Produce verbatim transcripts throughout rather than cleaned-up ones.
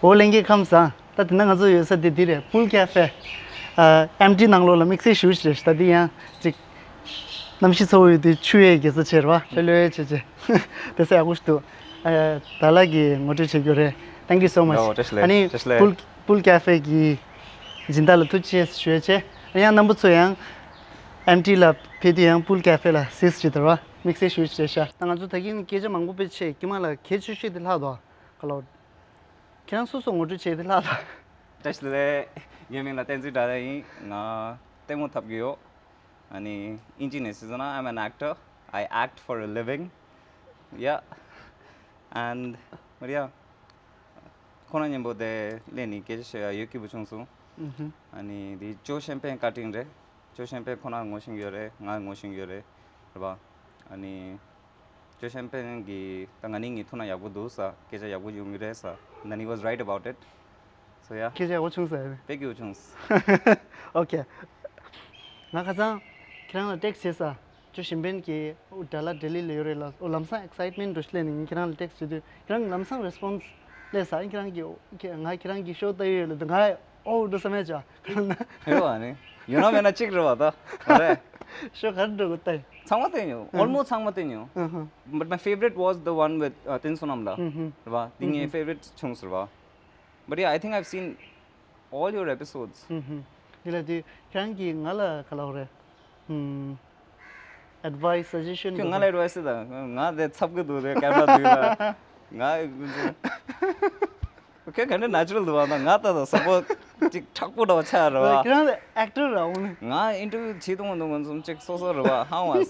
འོ་ལྷན་རྒྱས་ཁམས་བཟང་། ད་དེ་ན་ང་ཚོ་ཡོད་ས་དེ་འདི་རེད། Pool Cafe། ཨ་ཨེམ་ཊི་ནང་ལོགས་ལ་དམིགས་བསལ་ཞེ་པོ་ཅིག་རེད། ད་འདི་ཡང་ཅིག་གནམ་གཤིས་ཚ་བོ་ཡོད་དུས་ཆུ་ཡས་དགེ་རྩ་ཆེ་རེད་བ། ལྷོད་ལྷོད་བྱས་བྱས། དེ་ས་ཡག་པོ་ཞིག་འདུག་ཨ་ད་ལགས་ཀྱིས་ངོ་སྤྲོད་བྱེད་རྒྱུ་རེད། Thank you so much. ཨོ་བཀྲ་ཤིས་བདེ་ལེགས། ཨ་ནི་བཀྲ་ཤིས་བདེ་ལེགས། Pool Pool Cafe གི་སྦྱིན་བདག་ལ་ཐུགས་རྗེ་ཆེ་ཞུ་ཡས་བྱས། ཨ་ནི་ཡང་རྣམ་པ་ཚོ་ཡང་ཨེམ་ཊི་ལ་ཕེབས་དུས་ཡང་Pool Cafe ལ་གཟིགས་ཅིག་དར་བ་དམིགས་བསལ་ཞུ་ཡས་བྱས་ཤག་ད་ང་ཚོ་ད་གིན་སྐད་ཆ་མང་པོ་དཔེ་བྱས། དཀྱིལ་མ་ལ་གལ་ཆེ་ཤོས་དེ་ལྷག་འདུག་ག་ལོ། ཁྱེད་རང་སོ་སོ་ངོ་སྤྲོད་བྱས་ཏེ་ལྷག་དང་། བཀྲ་ཤིས་བདེ་ལེགས། ངའི་མིང་ལ་བསྟན་འཛིན་དགྲ་ལྡན་ཡིན། ང་ལྟད་མོ་འཁྲབ་ཀྱི་ཡོད། ཨ་ནི་དབྱིན་ཇི་ནས་ཟེར་ན། I'm an actor. I act for a living. Yeah. And but yeah. ཁོ་རང་མཉམ་པོ་དེ་སླེབས་ནས་སྐད་ཆ་བཤད་ཡ་ཡོད་སྐྱིད་པོ་བྱུང་སོང་། ཨ་ནི་འདི་ཅོ་ཤན་པན་བཀའ་དྲིན་རེད། ཅོ་ཤན་པན་ཁོ་རང་ངོ་ཤེས་ཡོད་རེད། ང་ངོ་ཤེས་ཡོད་རེད། རེད་པ། ཨ་ནི། ཅོ་ཤན་པན་གྱིས་ད་ང་ནི་ངའི་ཐུགས་ན་ཡག་པོ་འདུག་ས། སྐད་ཆ་ཡག་པོ་ཡོང་གི་རེད་ས། Then he was right about it. So yeah. སྐད་ཆ་ཡག་པོ་བྱུང་ས་རེད། དཔེ་སྐྱིད་པོ་བྱུང་ས། ཨོ་ཁེ། ང་ཁ་སང་ཁྱེད་རང་ལ་ཊེག་སི་བྱས་ས། ཅོ་ཤན་པན་གྱིས་ཨོ་ཌ་ལ་ལྡི་ལི་ལ་ཡོད་རེད་ལ། ཨོ་ལམ་སང་ཨེག་སའིཊ་མེན་ཊི་འགྲོ་ཤི་ལས་ནས་ངས་ཁྱེད་རང་ལ་ཊེག་སི་བྱེད་དུས་ཁྱེད་རང་ལམ་སང་རེ་སི་པོན་སི་སླེབས་ས། ཨ་ཁྱེད་རང་གིས་ཨོ་ཁེ་ང་ཁྱེད་རང་གི་ཤོ་ལྟ་ཡི་ཡོད་ལབ་དུས་ང་ཨོ་འགྲོ་བསམ་ཡས་ཅོ་ཁ་ན། ཧེ་བ་ནི། ཡོད་ན་མེད་ན་གཅིག་རེད་བ་ད། མ་རེད། ཤོ་ག་རེ་འགྲོ་དགོས་ལྟ་ཡི། ཚང་མ་བསྟན་ཡོད། ཨོལ་མོ་སི་ཚང་མ་བསྟན་ཡོད། But my favorite was the one with uh, Tensonam da. རེད་བ། འདི་ངའི་ཧུམ་ཧུམ། ཕེ་ཝ་རེཊ་བྱུང་ཟེར་བ། But yeah, I think I've seen all your episodes. ཧུམ་ཧུམ། འདི་ལ་དུས་ཁྱེད་རང་གིས་ང་ལ་ག་ལབ་རེད། ཨུམ། ཨེཌ་ཝའི་སི་སི་ཇེ་ཤན་ཁྱོད་ང་ལ་ཨེཌ་ཝའི་སི་དང་ང་དེ་འཚབ་གི་འདུག་དེ་ཀེམ་ར་འདུག་ལ། ང་ཁྱོད་ག་འདྲ་ནེ་ཅུ་རལ་འདུག་བ། ད་ང་ད་ད་སོག་པོ་ཅིག་མཁྲེགས་པོ་འདྲ་བ་ཆགས་རེད་བ། ཁྱེད་རང་ལ་ཨེག་ཊར་ར་འོང་ནི། ང་ཨིན་ཊར་བིའུ་བྱེད་དུས་འདུག་ང་ཚོ་ཅིག་སོ་སོ་རེད་བ། ཧང་བ།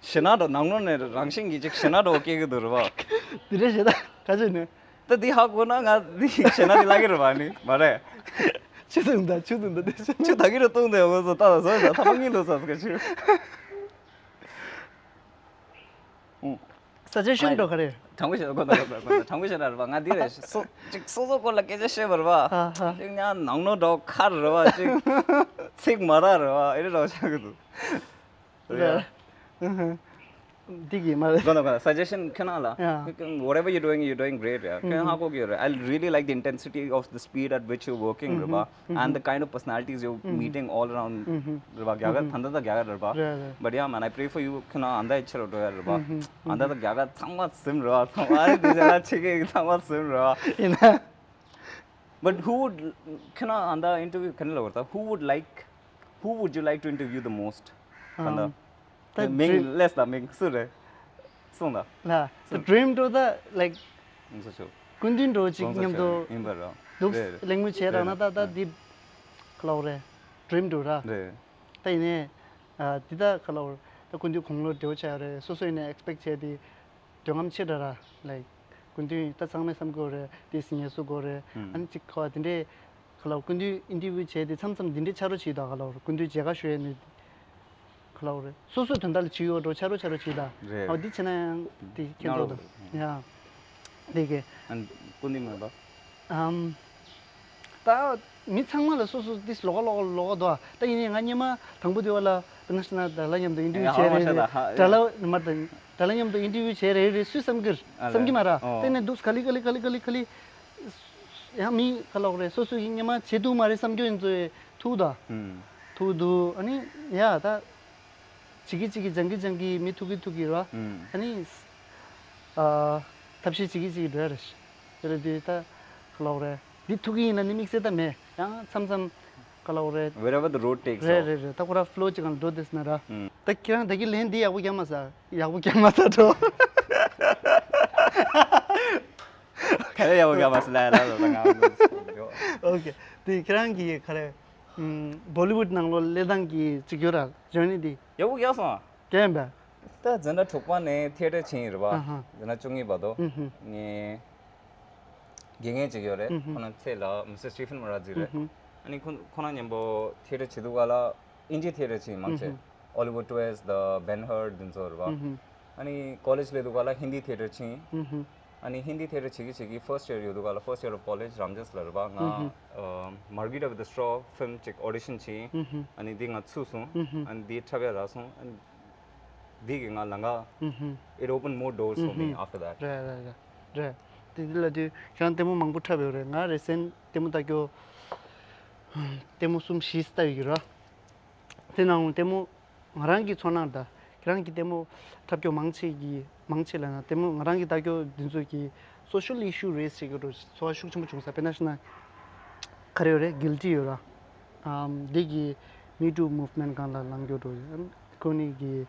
ཞེ་ན་འདྲ་ནང་ལོགས་ནས་རང་བཞིན་གྱིས་ཅིག་ཞེ་ན་འདྲ་བ་སྐྱེ་གི་འདུག་རེད་བ། དེ་འདྲ་ཞེ་ད་ག་ཅིག་ནི། ད་འདི་ཧ་གོ་ན་ང་འདི་ཞེ་ན་འདི་ལབ་ཀྱི་རེད་བ་ནི། མ་རེད། ཆུ་འཐུང་ད་ཆུ་འཐུང་ད་དེ་ཆུ། ཆུ་ད་གི་རུ་བཏུང་དེ་འོ་ཟོ་ད་ད་ཟོ་ད་ཐ་མ་ངི་ལོ་ཟ་ཟ་ག་ཆུ། ཨུ། སི་ཇེ་ཤན་འགྲོ་ག་རེ། དྲང་པོ་བཤད་ན་གོ་ད་གོ་ད་གོ་ད་དྲང་པོ་བཤད་ན་རེད་བ། ང་འདི་རེད། སོ་ཅིག་སོ་སོ་སྐོར་ལ་སྐད་ཆ་བཤད་པ་རེད་བ། ཧ་ཧ། ཅིག་ཉག་ནང་ནོ་འདྲ་ཁ་རེད་བ། ཅིག་ཚིག་མ་རག་རེད་བ། ཨེ་རེད་འདྲ་བ་ཆགས་ཀྱི་འདུག་རེད། འདི་གི་མ་རེད། གོ་ན་གོ་ན། སི་ཇེ་ཤན་ཁྱོད་རང་ལ། Yeah. Whatever you're doing, you're doing great. Yeah. ཁྱོད་ཧ་གོ་གི་ཡོད་རེད། I really like the intensity of the speed at which you're working, རེད་བ། And the kind of personalities you're meeting all around, རེད་བ། རྒྱ་གར་ད་ལྟ་ད་རྒྱ་གར་རེད་བ། རེད་རེད། But yeah, man, I pray for you. ཁྱོད་རང་ཨ་མདའ་ཡི་ཆེ་རུ་འགྲོ་ཡ་རེད་བ། ཨ་མདའ་ད་རྒྱ་གར་ཚང་མ་ཟིན་རེད་བ། ཚང་མ་ཨ་རི་དུ་ཟེར་ན་ཆེ་གེ་ཚང་མ་ཟིན་རེད་བ། ཡིན་ན། But who would, ཁྱོད་རང་ཨ་མདའ་ཨིན་ཊར་བིའུ་ག་ནས་ལབ་པ་རེད་ད། Who would like, who would you like to interview the most? ཨ་ད་ད་ད་མིང་ལས་ད་མིང་སུ་རེད། གསུངས་ད། ལ་ད་ཌི་རིམ་འགྲོ་ད་ལའིཀ་ང་ཚོ་ཆོ། སྐུ་མདུན་འགྲོ་ཅིག་མཉམ་དུ་ཡིན་པ་ར། འདུག་རེད་རེད། གླེང་མོལ་བྱས་རེད་རག་ན་རེད་ད་ད་རེད། འདི་ག་ལབ་རེད། ཌི་རིམ་འགྲོ་ར། རེད། ད་ཡིན་ནའི་ཨ་འདི་ད་ག་ལབ་རེད། ད་སྐུ་མདུན་དགུང་ལོ་བགྲེས་པོ་ཆགས་རེད། སོ་སོ་ཡིན་ནའི་ཨེག་སི་པེག་བྱས་ཏེ། འདོད་རྔམ་ཆེ་དྲགས་ར། ལའིཀ་སྐུ་མདུན་ད་ཚང་མས་བསམ་གྱི་ཡོད་རེད། དེ་སི་ངལ་གསོ་དགོས་རེད། ཨ་ནི་ཅིག་ཁ་བ་དེ་འདྲས་ག་ལབ། སྐུ་མདུན་ཨིན་ཊར་བིའུ་བྱས་ཏེ་མཚམས་མཚམས་དེ་འདྲས་ཆགས་འགྲོ་བྱེད་ད་ག་ལབ། སྐུ་མདུན་མཇལ་ཁ་ཞུ་ཡས་ནི་ག་ལབ་རེད། སོ་སོའི་དོན་དག་ལ་བྱེད་ཡོད་འགྲོ་ཆགས་འགྲོ་ཆགས་འགྲོ་བྱེད་ད། རེད། ཨ་འདི་བྱས་ན་ཡང་དེ་ཁྱེད་ཚོ་དང་ཡ། དེ་གས། ཨ་ནི་སྐུ་མདུན་མེད་པ། ཨམ། ད་མི་ཚང་མ་ལ་སོ་སོ་ཏིས་ལོགས་ཀ་ལོགས་ཀ་ལོགས་ཀ་འདུག་ད་ཡིན་ནའི་ང་སྔོན་མ་དང་པོ་དེ་བ་ལ་ད་ན་ཤི་ན་ད་ལ་མཉམ་དུ་ཨིན་ཊར་བིའུ་ཨེ་བྱས་ཧ་མ་ཤ་ད་རེད། ཧ་ད་ལ་མ་ད་ད་ལ་མཉམ་དུ་ཨིན་ཊར་བིའུ་བྱས་རེད་རེད་སུས་བསམ་གིར་ཨ་བསམ་གི་མ་ར། ཨོ། དེ་ནས་འདུག་ག་ལི་ག་ལི་ག་ལི་ག་ལི་ག་ལི། ཡང་མི་ག་ལོག་རེད། སོ་སོ་ཡིན་སྔོན་མ་བྱེད་ཐུབ་མ་རེད་བསམ་རྒྱུ་ཡིན་ཚོ་ཐུག་ད། ཨུམ། ཐུག་འདུག་ཨ་ནི་ཡ་ད། གཅིག་གིས་གཅིག་གིས་སྦྱང་གིས་སྦྱང་གིས་མི་ཐུག་གིས་ཐུག་གིས་ར། ཨུམ། ཨ་ནི། ཨ། ཐབས་ཤེས་གཅིག་གིས་གཅིག་གིས་འགྲོ་ཡ་རེད། དེ་རེད་དུས་ད་ག་ལོག་རེད། འདི་ཐུག་གི་ཡིན་ན་ནི་དམིགས་བསལ་ད་མེད། ཡང་མཚམས་མཚམས་ག་ལོག་རེད། Wherever the road takes རེད་off. རེད་རེད། ད་ཁོ་ར་ཕ་ལོ་གཅིག་གང་འགྲོ་དེས་ན་ར། ཨུམ། ད་ཁྱེད་རང་ད་གི་ལན་འདི་ཡག་པོ་རྒྱག་མ་ས། ཡག་པོ་རྒྱག་མ་ས་འགྲོ། ག་རེ་ཡག་པོ་རྒྱག་མ་ས་ལ་ལ་ལ་ལ་ང་། ཨོ་ཁེ། དེ་ཁྱེད་རང་གི་ག་རེ། ཨུམ། བོ་ལི་ཝུཌ་ནང་ལོགས་སླེབས་སྟངས་ཀྱི་གཅིག་གྱུར་ར་ཇོར་ནི་འདི། ཡག་པོ་རྒྱག་སོང་། རྒྱག་ཡིན་པས། ད་འཛིན་གྲྭ་དྲུག་པ་ནས་ཐི་ཡེ་ཊར་ཕྱིན་ཡིན་རེད་པ། ཨ་ཧ། འཛིན་གྲྭ་བཅུ་གཉིས་བར་དུ། ཨུ་ཧུ། ངའི་དགེ་རྒན་གཅིག་ཡོད་རེད། ཨུ་ཧུ། ཁོ་ན་ཚེ་ལ་མི་སི་ཊར་སི་ཊི་ཕན་མོ་ར་ཛི་རེད། ཨུ་ཧུ། ཨ་ནི་ཁོ་ཁོ་རང་མཉམ་པོ་ཐི་ཡེ་ཊར་བྱེད་དུས་ག་ལ་ཨིན་ཇི་ཐི་ཡེ་ཊར་ཕྱིན་མང་ཆེ། ཨུ་ཧུ། ཨོ་ལི་ཝུཌ་ཊུ་ཝེ་སི་ཊི། ད་བེན་ཧར་འདི་ཚོ་རེད་པ། ཨུ་ཧུ། ཨ་ནི་ཀོ་ལེཇ་སླེབས་དུས་ག་ལ་ཧིན་དི་ཐི་ཡེ་ཊར་ཕྱིན། ཨུ་ཧུ། ཨ་ནི་ཧིན་དི་ཐི་ཡེ་ཊར་བྱེད་ཀྱི་བྱེད་ཀྱི་ཕར་སི་ཊི་ཡར་ཡོད་དུས་ག་ལ་ཕར་སི་ཊི་ཡར་ཨོཕ་ཀོ་ལེཇ་རམ་ཇེས་ལ་རེད་པ། ང་ཨ་མར་གྷི་རི་ཊ་ཝི་ཐི་ཨེ་སི་ཊོ་ཕིལམ་ཅིག་ཨོ་ཌི་ཤན་བྱས། ཨ་ནི་འདི་ང་ཚུགས་སོང་། ཨ་ནི་འདི་འཁྲབ་ཡ་རག་སོང་། ཨ་ནི་འདི་གིས་ང་ལམ་ཁ། It opened more doors for me after that. རེད་རེད་རེད་རེད། དེ་འདི་ལ་དུས་ཁྱེད་རང་ལྟད་མོ་མང་པོ་འཁྲབ་ཡོད་རེད། ང་རེ་སེན་ལྟད་མོ་ལྟ་རྒྱུ་ལྟད་མོ་གསུམ་བཞི་ལྟ་ཡོད་ཀྱི་ར། དེ་ནང་ལྟད་མོ་ང་རང་གི་ཚོར་སྣང་དང་ཁྱེད་རང་གི་ལྟད་མོ་འཁྲབ་རྒྱུ་མང་ཆེ་གི་མང་ཆེ་ལ་ན་ལྟད་མོ་ང་རང་གི་ལྟ་རྒྱུ་འདི་ཚོ་གི་social issue raise བྱེད་ཀྱི་འགྲོ་ཚོར་བ་ཤུགས་ཆེན་པོ་བྱུང་ས། དཔེར་ན་ཤི་ན་ག་རེ་ཡོད་རེད། Guilty ཡོད་ར། ཨམ་འདི་གི་Me Too movement སྒང་ལ་ལངས་རྒྱུ་འགྲོ་ཁོ་ནི་གི་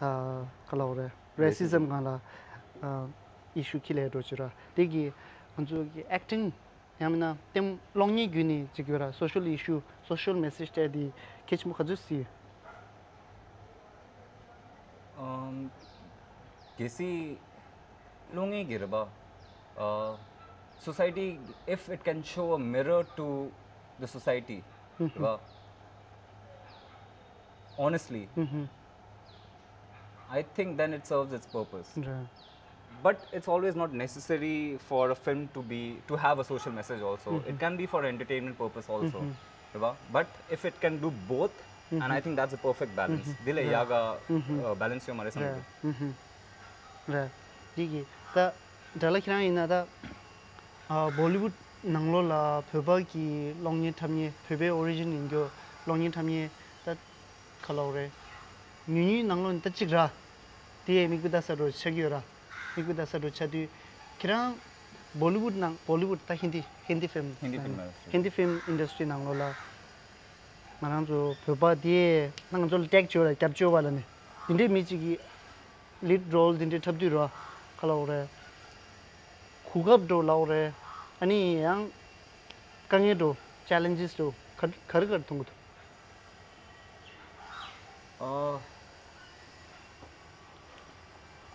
ཨ་ག་ལ་འོ་རེད། Racism སྒང་ལ་ཨ་issue ཁྱི་ལས་འགྲོ་ཆེ་ར། འདི་གི་ང་ཚོ་གི་acting ཡང་མིན་ན་ལྟད་མོ་གློག་བརྙན་བརྒྱུད་ནས་ཅིག་ཡོད་ར། social issue, social message སྤྲད་དེ་གལ་ཆེན་པོ་ག་ཚོད་སྲིད། ཨམ། གལ་སྲིད་གློག་བརྙན་གྱི་རེད་པ། ཨ། society, if it can show a mirror to the society, རེད་པ། Honestly, I think then it serves its purpose. But it's always not necessary for a film to be, to have a social message also. It can be for entertainment purpose also. རེད་པ། But if it can do both, and I think that's a perfect balance. དེ་ལས་ཡག་ག་balance ཡོད་མ་རེད་བསམ་གྱི་འདུག་རེད། འདི་གི་ད་དགྲ་ལྷ་ཁྱེད་རང་ཡིན་ན་ད་Bollywood ནང་ལོགས་ལ་བོད་པ་གི་གློག་བརྙན་འཁྲབ་མཁན་བོད་པའི་origin ཡིན་རྒྱུ་གློག་བརྙན་འཁྲབ་མཁན་ད་ག་ལབ་རེད། ཉུང་ཉུང་ནང་ལོགས་ནས་ད་གཅིག་ར། དེ་ཡས་མིག་དཔེ་ལྟ་ས་འགྲོ་ཆགས་ཀྱི་ཡོད་ར། མིག་དཔེ་ལྟ་ས་འགྲོ་ཆགས་དུས་ཁྱེད་རང་Bollywood ནང་Bollywood ད་Hindi Hindi film Hindi film industry Hindi film industry ནང་ལོགས་ལ་ང་རང་ཚོ་བོད་པ་དེ་ནང་ཚོ་ལ་attack བྱེད་ཡོད་ར། རྒྱབ་སྐྱོར་བ་ལ་ནི་དེ་འདྲའི་མི་གཅིག་གིས་lead role དེ་འདྲའི་འཁྲབ་དུས་ར་ག་ལབ་རེད། གོ་སྐབས་འགྲོ་ལབ་རེད། ཨ་ནི་ཡང་དཀའ་ངལ་འགྲོ་challenges འགྲོ་ག་ག་རེ་ག་རེ་མཐོང་གི་འདུག་ཨ།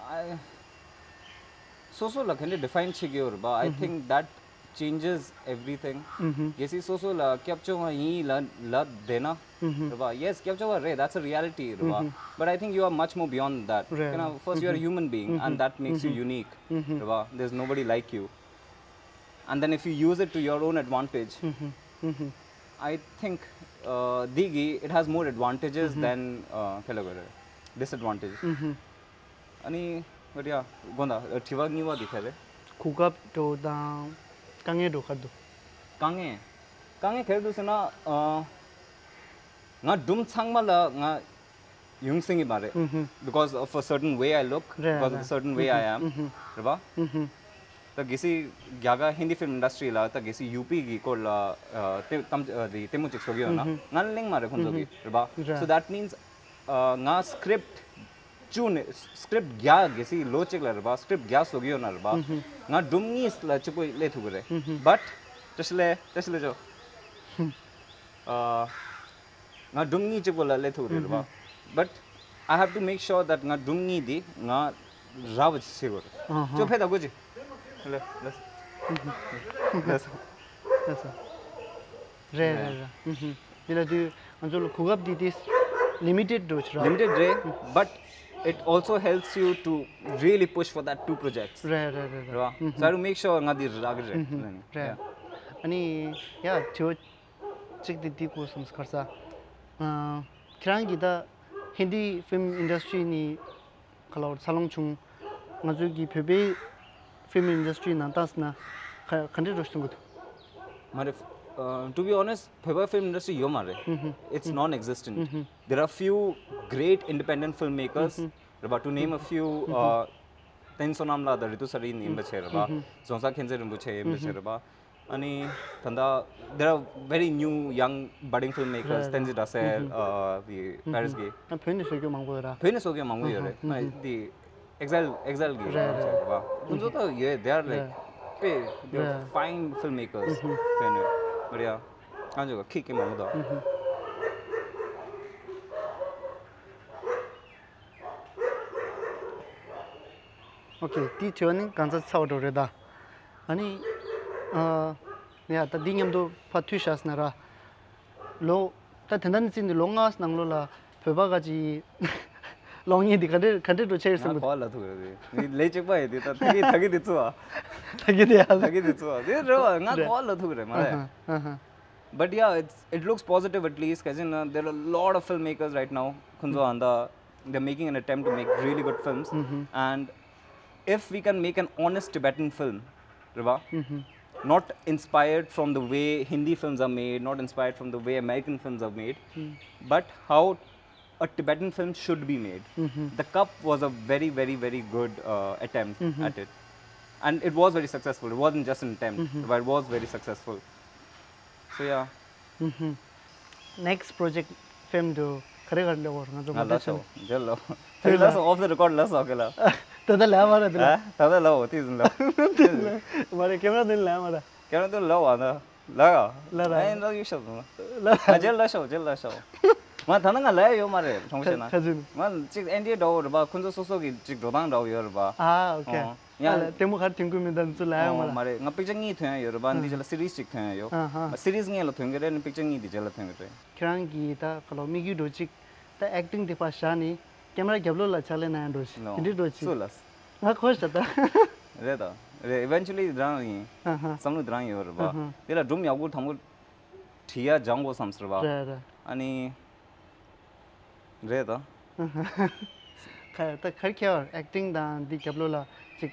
I- སོ་སོ་ལ་ག་འདྲ་define བྱེད་ཀྱི་ཡོད་རེད་པ། I think that changes everything. གལ་སྲིད་སོ་སོ་ལ་སྐྱབས་བཅོལ་བ་ཡིན་ལབ་ལབ་བསྡད་ན་རེད་པ། Yes, སྐྱབས་བཅོལ་བ་རེད། That's a reality རེད་པ། But I think you are much more beyond that. རེད། ཁྱེད་རང་first you are a human being and that makes you unique རེད་པ། There's nobody like you. And then if you use it to your own advantage, I think uh, འདི་གི- it has more advantages than uh, ག་ལབ་དགོས་རེད། disadvantage. ཨ་ནི་ང་ཡ་དགོངས་དག་དྲི་བ་གཉིས་པ་འདི་ག་རེད། གོ་སྐབས་འགྲོ་དང་དཀའ་ངལ་འགྲོ་ག་རེ་འདུག་དཀའ་ངལ། དཀའ་ངལ་ག་རེ་འདུག་ཟེར་ན། ཨ། ང་སྒྲུང་ཚང་མ་ལ་ང་ཡོང་སྲིད་ཀྱི་མ་རེད། Because of a certain way I look, because of the certain way I am. རེད་པ། ད་གལ་སྲིད་རྒྱ་གར་Hindi film industry ལ་ད་གལ་སྲིད་ཡུ་པི་གི་སྐོར་ལ་ཨ་ལྟད་ཨ་དེ་ལྟད་མོ་ཅིག་བཟོ་གི་ཡོད་ན་ང་གླེང་མ་རེད་ཁོང་ཚོ་གི་རེད་པ། So that means ཨ་ང་script བཅུ་ནས་script བརྒྱ་གལ་སྲིད་ལོ་གཅིག་ལ་རེད་པ། script བརྒྱ་བཟོ་གི་ཡོད་ན་རེད་པ། ང་སྒྲུང་གཉིས་ལ་གཅིག་པོ་སླེབས་ཐུབ་ཀྱི་རེད། But བཀྲ་ཤིས་བདེ་ལེགས། བཀྲ་ཤིས་བདེ་ལེགས་ཅོ། ཨ། ང་སྒྲུང་གཉིས་གཅིག་པོ་ལ་སླེབས་ཐུབ་ཀྱི་རེད་རེད་པ། But I have to make sure that ང་སྒྲུང་གཉིས་འདི་ང་རག་པ་ཅིག་བྱེད་དགོས་རེད། ཅོ་ཕེ་ད་གོ་ཅི། ལེ་ལེ། ལེ་སོ། ལེ་སོ། རེད་རེད་རེད། འདི་ལ་དུས་ང་ཚོ་ལ་གོ་སྐབས་འདི་དེ་limited འགྲོ་ཆུ་ར། Limited རེད། But it also helps you to really push for that two projects. རེད་རེད་རེད་རེད། རེད་པ། So I have to make sure ང་འདི་རག་གི་རེད། རེད། ཨ་ནི་ཡ་དྲི་བ་གཅིག་དེ་འདི་གོ་སོང་ཁར་ས། ཁྱེད་རང་གིས་ད་Hindi film industry ནི་ག་ལ་བར་འཚར་ལོངས་བྱུང་། ང་ཚོའི་གི་བོད་པའི་film industry ནང་ལྟ་ཟེར་ན་ག་ག་འདྲ་འགྲོ་བཞིན་འདུག་མ་རེད། To be honest, བོད་པ་film industry ཡོད་མ་རེད། It's non-existent. There are few great independent filmmakers. རེད་པ། To name a few, uh, བསྟན་བསོད་ནམས་ལགས་དང་རི་ཏུ་ས་རིན་ཡིན་པ་བྱས་རེད་པ། རྫོང་གསར་མཁྱེན་བརྩེ་རིན་པོ་ཆེ་ཡིན་པ་བྱས་རེད་པ། ཨ་ནི་ད་ལྟ་there are very new young budding filmmakers. བསྟན་འཛིན་སྒྲ་གསལ། ཨ། དེ་པེ་རིས་ཀྱི། ད་བོད་ནས་བཟོ་རྒྱུ་མང་པོ་ཡོད་ར། བོད་ནས་བཟོ་རྒྱུ་མང་པོ་ཡོད་རེད། ཨ་ནི་དེ་ཨེག་ཟེལ་ཨེག་ཟེལ་གྱི་རེད་རེད་རེད། ཁོང་ཚོ་ད་ཡོད། They are like དཔེ། They are fine filmmakers. བོད་ནས་མ་རེད་ཡ། ང་ཚོ་ཁིག་གི་མང་པོ་འདུག Okay, དེའི་དྲི་བ་ནི་གང་ཚ་ཚ་བ་འགྲོ་རེད་ད། ཨ་ནི། ཨ། ཡ་ད་འདི་མཉམ་དུ་ཕར་མཐུད་བཞག་ཟིན་ན་ར། ལོ། ད་དེ་འདྲ་ནི་བརྩིས་ནས་ལོ་ལྔ་ནང་ལོགས་ལ་བོད་པ་ག་ཅིག་གློག་བརྙན་འདི་ག་འདྲ་ག་འདྲ་འགྲོ་ཆགས་ཡོད་བསམ་གི་འདུག་ག་བ་ལ་ཐུག་རེད་དེ། ལས་གཅིག་པ་ཡིན་དེ་ད་ད་གི་ད་གི་དེ་ཚུ་བ། ད་གི་དེ་ཡ། ད་གི་དེ་ཚུ་བ་དེ་རེད་བ། ང་ག་བ་ལ་ཐུག་རེད་མ་རེད། But yeah, it's, it looks positive at least. ག་ཅི་ན། There are a lot of filmmakers right now. ཁོང་ཚོ་ཨ་ད། They're making an attempt to make really good films. And if we can make an honest Tibetan film, རེད་བ། Not inspired from the way Hindi films are made, not inspired from the way American films are made, but how a Tibetan film should be made. The Cup was a very, very, very good uh, attempt at it. And it was very successful. It wasn't just an attempt, but it was very successful. So, yeah. Next project film དུ་ག་རེ་ག་རེ་ལབ་དགོས་རེད། ང་ཚོ་ང་ལ་ཤོག་འཇལ་ལོ། དེ་ལ་སོ་off the record ལ་སོགས་ལ། ད་ལྟ་ལབ་མ་རེད་དེ་ལ། ད་ལྟ་ལོ་དེ་ཟིན་ལོ། མ་རེད། ཀེམ་ར་དེ་ལ་ལབ་མ་རེད། ཀེམ་ར་དེ་ལ་ལབ་བ་ན་ལབ་ག་ལབ་ར། ཨེ་ལབ་ཡོད་ཤོག་ལབ། ང་འཇལ་ལ་ཤོག་འཇལ་ལ་ཤོག་ང་ད་ནི་ང་ལབ་ཡོད་མ་རེད། གྲོང་ཁྱེར་ན་ཁ་ཚུན་ང་གཅིག་ཨེན་ཌི་ཨེ་འདྲ་བོ་རེད་པ། ཁོ་ཚོ་སོ་སོ་གི་གཅིག་འགྲོ་སྟངས་འདྲ་བོ་ཡོད་རེད་པ། ཨ་ཨོ་ཁེ། ཡ། ལྟད་མོ་ག་རེ་ཐོན་གི་མིན་ད་ཚོ་ལ་ཡོད་མ་ལ། མ་རེད། ང་པིག་ཅར་གཉིས་ཐོན་ཡ་ཡོད་རེད་པ། འདི་རྗེས་ལ་སི་རིས་གཅིག་ཐོན་ཡ་ཡོད། སི་རིས་ལྔ་ལ་ཐོན་གི་རེད། ནི་པིག་ཅར་གཉིས་འདི་རྗེས་ལ་ཐོན་གི་རེད། ཁྱེད་རང་གི་ད་ག་ལོ་དམིགས་ཡུལ་འགྲོ་གཅིག་ད་ཨེག་ཊིང་དེ་ཕར་བཞག་ནི་ཀེམ་ར་རྒྱབ་ལོགས་ལ་ཕྱག་ལས་གནང་ཡ་འགྲོ་གཅིག་དེ་འདྲའི་འགྲོ་གཅིག་སུ་ལ། ང་ཁོ་ཤ་ད། རེད་ད། རེད། eventually་རང་ཡིན། བསམ་བློ་དེ་རང་ཡོད་རེད་པ། དེ་ལ་སྒྲུང་ཡག་པོ་དང་པོ་བྲིས་ཡ་སྦྱང་དགོས་བསམ་ཟེར་བ། རེད་རེད། ཨ་ནི། རེད་ད། ཁ་ད་ཁར་ཁྱེར་ཨེག་ཊིང་དང་འདི་རྒྱབ་ལོགས་ལ་ཅིག་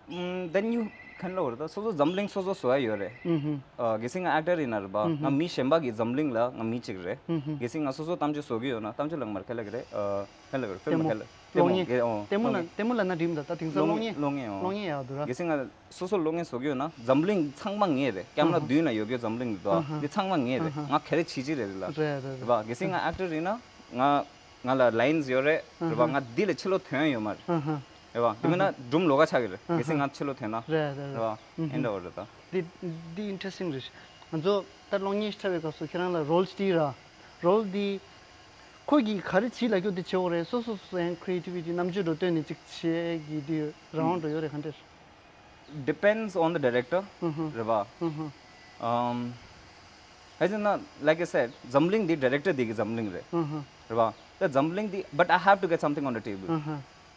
ཨུམ། then you can lower ད་སོ་སོ་འཛམ་གླིང་སོ་སོ་བཟོ་ཡ་ཡོད་རེད། ཨུམ་ཧུམ། ཨ་གལ་སྲིད་ང་ཨེག་ཊར་ཡིན་ན་རེད་པ། ང་མི་གཞན་པ་གི་འཛམ་གླིང་ལ་ང་མི་གཅིག་རེད། ཨུམ་ཧུམ། གལ་སྲིད་ང་སོ་སོ་གཏམ་བརྗོད་བཟོ་གི་ཡོད་ན། གཏམ་བརྗོད་ལ་མར་ཁ་ལ་གི་རེད། ཨ་ཁ་ལ་གི་རེད། ཕིལ་མ་ཁ་ལ། ལྟད་མོ་ལྟད་མོ་ལ་ལྟད་མོ་ལ་ན་འགྲིག་མི་འདུག་ད་དེང་སང་གློག་བརྙན་གློག་བརྙན་ཡོད་རེད། གལ་སྲིད་ང་སོ་སོ་གློག་བརྙན་བཟོ་གི་ཡོད་ན་འཛམ་གླིང་ཚང་མ་ངའི་རེད། ཀེམ་ར་མདུན་ན་ཡོད་རྒྱུ་འཛམ་གླིང་རེད་དོ། འདི་ཚང་མ་ངའི་རེད། ང་ག་རེ་བྱེད་ཀྱི་རེད་ལ། རེད་རེད་རེད། རེད་པ། གལ་སྲིད་ང་ཨེག་ཊར་ཡིན་ན་ང་ང་ལ་ལའིན་ཡོད་རེད། རེད་པ། ང་འདི་ལས་ཕྱི་ལོགས་ཐོན་ཡོད་མ་རེད། རེད་པ། དེ་མིན་ན་སྒྲུང་ལོགས་ཀ་ཆགས་ཀྱི་རེད། གལ་སྲིད་ང་ཕྱི་ལོགས་ཐོན་ན། རེད་རེད་རེད། རེད་པ། ཨེ་འདྲ་བོ་རེད་ད། འདི་འདི་ཨིན་ཊ་རེ་སི་ཊིང་རེད། ང་ཚོ་ད་གློག་བརྙན་ཞིག་འཁྲབ་པའི་སྐབས་སུ་ཁྱེད་རང་ལ་རོལ་ཅིག་སྟེར་ར། རོལ་འདི་ཁོ་གིས་ག་རེ་བྱེད་ལབ་རྒྱུ་དེ་བྱེད་དགོས་རེད། སོ་སོ་སོ་སོ་ཡང་ཁི་རེ་ཊི་ཝི་ཊི་རྣམ་དཔྱོད་འགྲོ་སྟོན་ནས་ཅིག་བྱེད་ཀྱི་དུས་རང་དབང་འགྲོ་ཡོད་རེད། ག་འདྲ་རེད། Depends on the director. རེད་པ། ཨམ། ཧེ་ཟེར་ན། like I said, འཛམ་གླིང་འདི་ཌི་རེག་ཊར་འདི་གི་འཛམ་གླིང་རེད། རེད་པ། ད་འཛམ་གླིང་འདི། but I have to get something on the table.